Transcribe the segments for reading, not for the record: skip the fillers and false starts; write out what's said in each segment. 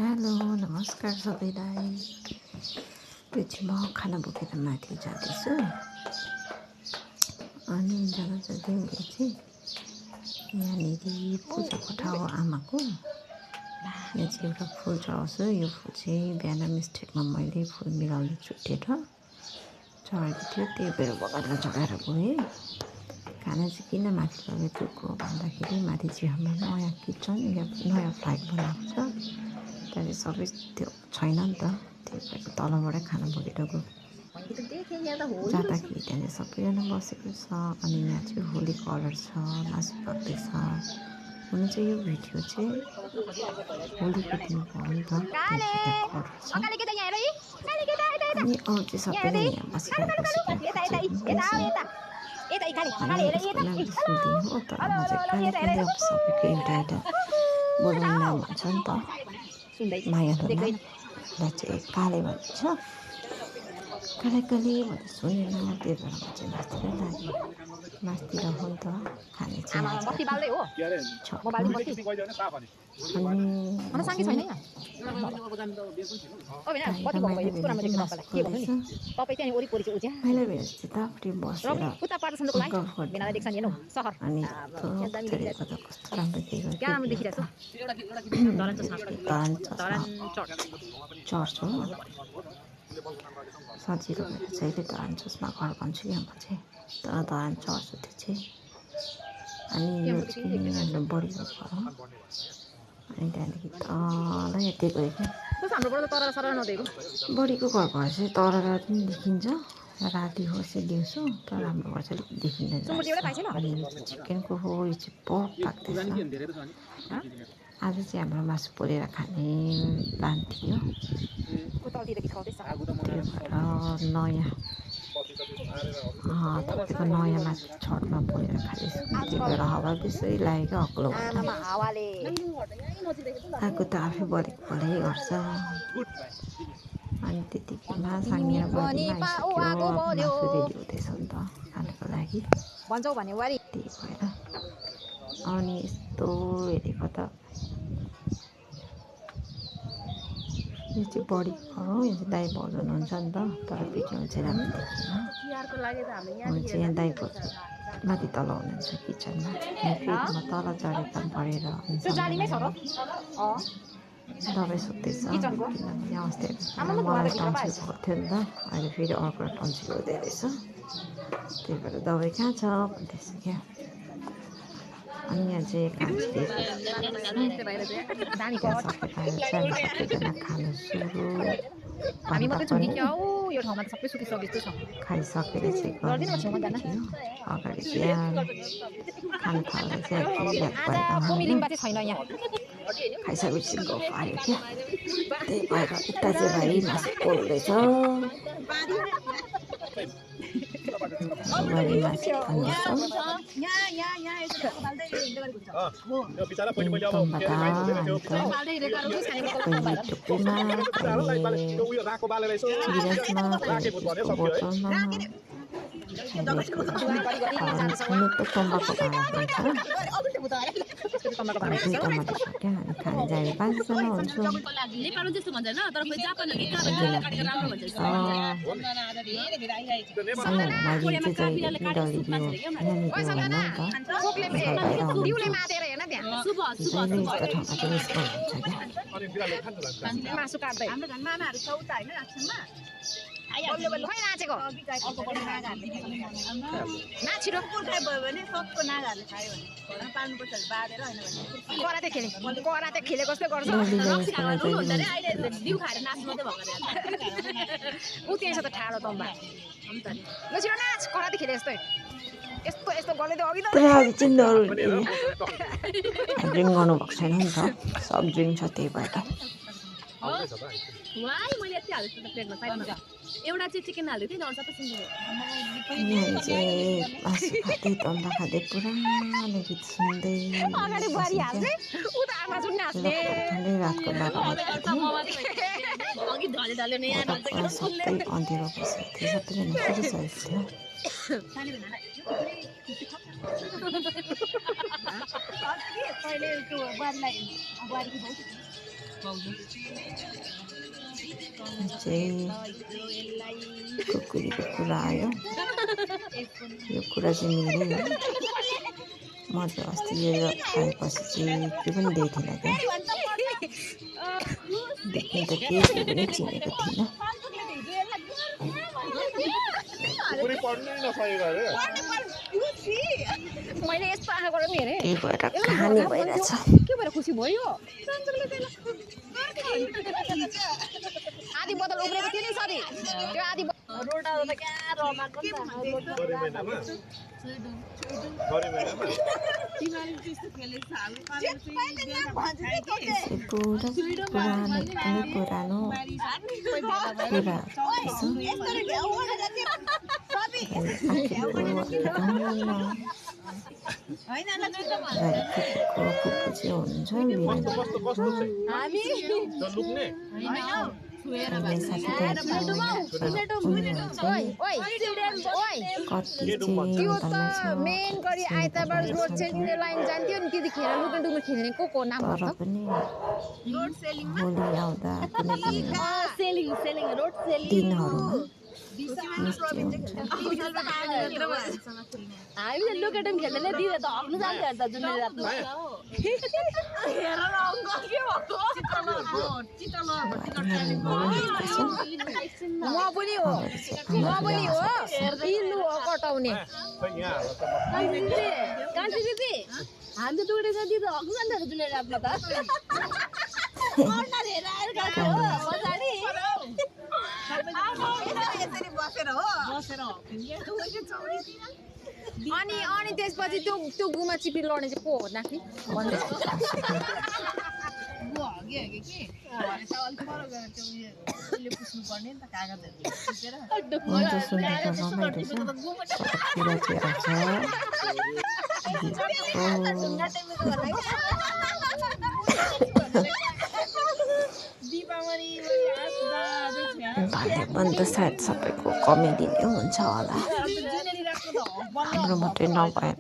Hello नमस्कार सबैलाई। त्यो चाहिँ म खाना बोकेर माथि जाँदैछु अनि जाँदा जाँदै उसले चाहिँ यहाँनिर पूजाको ठाउँ हो आमाको। यहाँ चाहिँ एउटा फुल चढाउँछु। यो फुल चाहिँ बिहान मिस्टेकमा मैले फुल मिलाउनु छुटेर चढेको थियो, त्यही भएर बगानमा चढाएर गएँ। खाना चाहिँ किन माथि लगेको भन्दाखेरि माथि चाहिँ हाम्रो नयाँ किचन या नयाँ फ्ल्याट बनाएको छ। त्यहाँदेखि सबै त्यो छैन नि त, त्यही भएर तलबाटै खाना बोकेर गयो। जाँदाखेरि त्यहाँनिर सबैजना बसेको छ अनि यहाँ चाहिँ होली कलर छ, मासु पाक्दैछ। हुनु चाहिँ यो भिडियो चाहिँ होलीको दिनको हो नि त, त्यही कलर छ। अनि अरू चाहिँ सबैजना यहाँ बसिरहेको छ, अनि यसको नाम चाहिँ सुल्दिन हो, तर म चाहिँ काली काली अब सबैको एउटा एउटा बोलाउने नाम हुन्छ नि त, मायालु नामलाई चाहिँ काले भनिन्छ। काले काले भन्दा सुनेन, त्यही भएर म चाहिँ मास्तिर लागेँ। मास्तिर हो नि त खाने चाहिँ अनि पहिला बेला चाहिँ तापट्टि बसेर गफ गर्दै अनि कस्तो राम्रो देखिरहेको चर्च हो। सजिलो भएर चाहिँ अहिले धरान चर्चमा घर भन्छु कि म चाहिँ, तर धरान चर्च हो त्यो चाहिँ। अनि यो चाहिँ हाम्रो बडीको घर हो। अनि त्यहाँदेखि तल यति गयो क्या बडीको घर भएर चाहिँ तर पनि देखिन्छ, राति होस् या दिउँसो, तर हाम्रो घर चाहिँ अलिक देखिँदैन। अनि यो चाहिँ चिकनको हो, यो चाहिँ पोर्क पाक्दैछ। आज चाहिँ हाम्रो मासु पोलेर खाने प्लान थियो, त्यही भएर नयाँ तपाईँको नयाँ मासु छतमा पोलेर खाँदैछु। त्यही भएर हावा बेसरी लागेको अग्लो भएर आगो त आफै बलेको बलै गर्छ। अनि त्यतिखेरमा साङ्गेर बारीमा आइसक्यो, मासु रेडी हुँदैछ नि त खानको लागि, त्यही भएर। अनि यस्तो हेरेको त यो चाहिँ बडी घर हो, यो चाहिँ दाइ भाउजू हुनुहुन्छ नि त, तर भिडियोमा चाहिँ राम्रो देखिएन। हुनु चाहिँ यहाँ दाइ भाउजू माथि तल हुनुहुन्छ किचनमा, फेरि म तल चढेर काम परेर दबाई सुत्दैछ, किनभने अस्ति मलाई टन्सिल भएको थियो नि त, अहिले फेरि अर्को टन्सिल हुँदै रहेछ, त्यही भएर दबाई कहाँ छ भन्दैछ क्या। अनि यहाँ चाहिँ कान्छी त्यहाँ सकेर आएर चाहिँ सबैजना खानु सुरु खाइसकेर चाहिँ थियो। अगाडि बिहान खानु थालेर चाहिँ खाइसकेपछि गफ आयो क्या, त्यही भएर उता चाहिँ भाइ मासु पोल्दैछ। बुहारी मासु खन्दैछ। टुप्पीमा बोतलमा छुनु त तम्बाको भाँडा हुन्छ, दुईवटा मात्रै छ क्या। अनि खाने जाने 5जना हुन्छौँ। ड्रिङ्क गर्नु भएको छैन नि त, सब ड्रिङ्क छ, त्यही भएर। यहाँ चाहिँ मासु खाँदै तम्बा खाँदै पुरानो गीत सुन्दै रातको 12 सबै अँध्यारो भइसकेको थियो, सबैजना सुतिसकेको थियो। चाहिँ कुकुरीको कुरा आयो। यो कुरा चाहिँ मेरै हो। म चाहिँ अस्ति यो खाएपछि चाहिँ के पनि दिएको थिइनँ क्या। देख्नु त केही पनि चिनेको थिइनँ। त्यही भएर खाने भइरहेछ। आधी बोतल उब्रेको थियो नि सरी त्यो आधी रोडा त क्या रमाको नि पुरानो मेन गरी आइतबार रोड सेलिङले लाइन जान्थ्यो नि त्यतिखेर लुकेडुङ्गो खेल्ने को नाम भन्छ पनि रोड सेलिङ होली आउँदा कुनै पनि सेलिङ रोड सेलिङ दिनहरुमा हामीले लुकेडुङ खेल्ने दियो त हक्नु जान्थ्यो त जुन रातमा हेर न अङ्कल के भएको म पनि हो इल्लु हो कटाउने कान्छी दिदी हामी त दुईटा जान्थ्यो त हक्नु जान्थ्यो त जुन रातमा त अनि त्यसपछि त्यो गुमा चिपी लड्ने चाहिँ को हो नाफी भन्दै पनि त सायद सबैको कमेडी नै हुन्छ होला, हाम्रो मात्रै नभएर।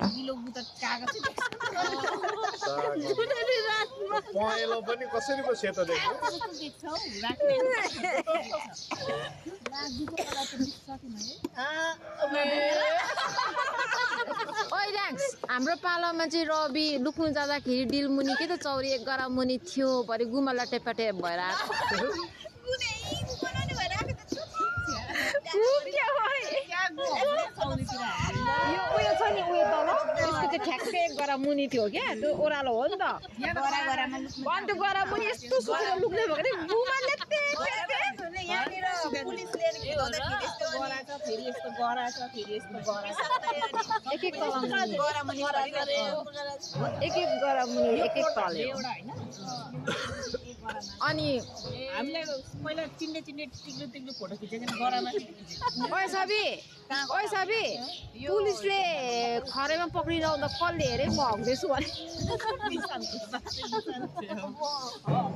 पहेँलो पनि कसरी पो सेतो देख्छ। हाम्रो पालामा चाहिँ रवि लुक्नु जाँदाखेरि डिल मुनि के त चौरी एक गरा मुनि थियो भरे गुमा लटेपाटे भएर ठ्याक्कै एक गरा मुनि थियो क्या त्यो ओह्रालो हो नि त अन्त गरा मुनि यस्तो सुकेर लुक्ने भएको नि गुमाले एक एक गरा मुनि एक एक तले अनि हामीले पहिला चिन्ने टिक्लो टिक्लो फोटो खिचेको गरामा ओइ सबी पुलिसले खरेमा पक्रिरहँदा कसले हेरे म हग्दैछु भने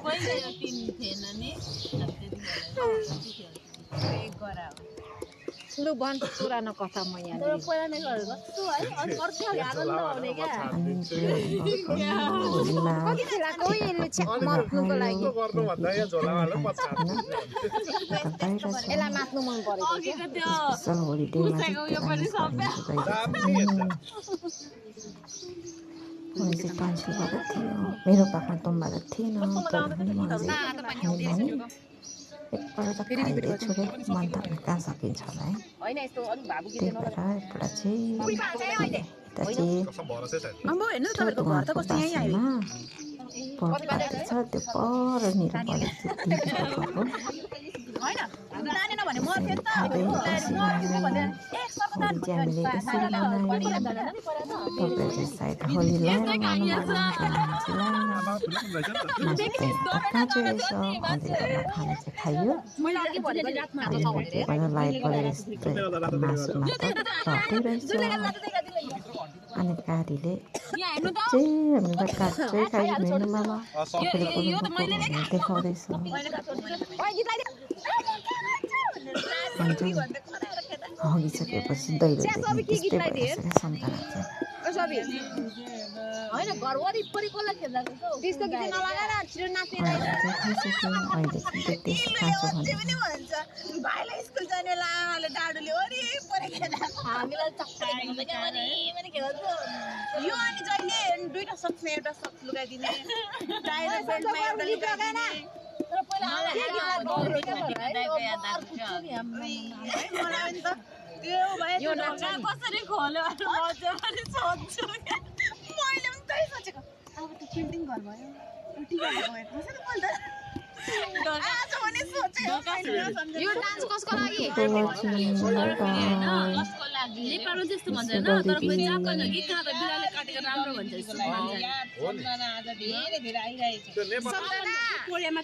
पहिला यो टिन थिएन नि एक गरा लु भन् पुरानो कथा म यहाँ पहिला नै गरेको कस्तो है अनि अर्को आनन्द आउने क्या कति खेलाको यसले मर्नुको लागि यसलाई मात्नु मन परेको मेरो पाखमा तुम्बा त थिएन, एकपल्ट त खाइदिए छोडे मन त कहाँ सकिन्छ होला है। त्यही भएर एकपल्ट चाहिँ छ त्यो परनिर सायद होली खाना चाहिँ खाइयो लाइट परेर मासुमा त रटै रहेछ। अनि कारीले चाहिँ हामीलाई काट चाहिँ खाइदिनु मामा देखाउँदैछ। हगिसकेपछि दैलो देख्ने त्यस्तै भइरहेछ क्या सन्तान चाहिँ। होइन घर वरिपरि कसलाई खेल्दा त्यस्तो गीत नलगाएर छिटो नाचेर अहिले चाहिँ खाइसक्यो अहिले चाहिँ देख्दैछ खाँचो खाँदैछ भन्छ भाइलाई स्कुल जाने बेला आमाले डाडुले वरिपरि खेल्दा हामीलाई चक्का यो अनि जहिले दुईटा सक्छ एउटा सक्स लुगाइदिने टायर फ्रेन्डमा एउटा लुगाइदिने तर पहिला त्यो भए यो कसरी खोल्यो मैले पनि सोध्छु मैले पनि त्यही सोचेको अब त प्रिन्टिङ घर भयो टिका भयो कसरी खोल्दा आज भने सोचेको यो डान्स कसको लागि कसको लागि नेपालमा त्यस्तो भन्छ होइन तर कोही जापान हो कि कहाँ त बिराले काटेको राम्रो भन्छ जस्तो भन्छ आज धेरै धेरै आइरहेको छ त्यो नेपाल कोरियामा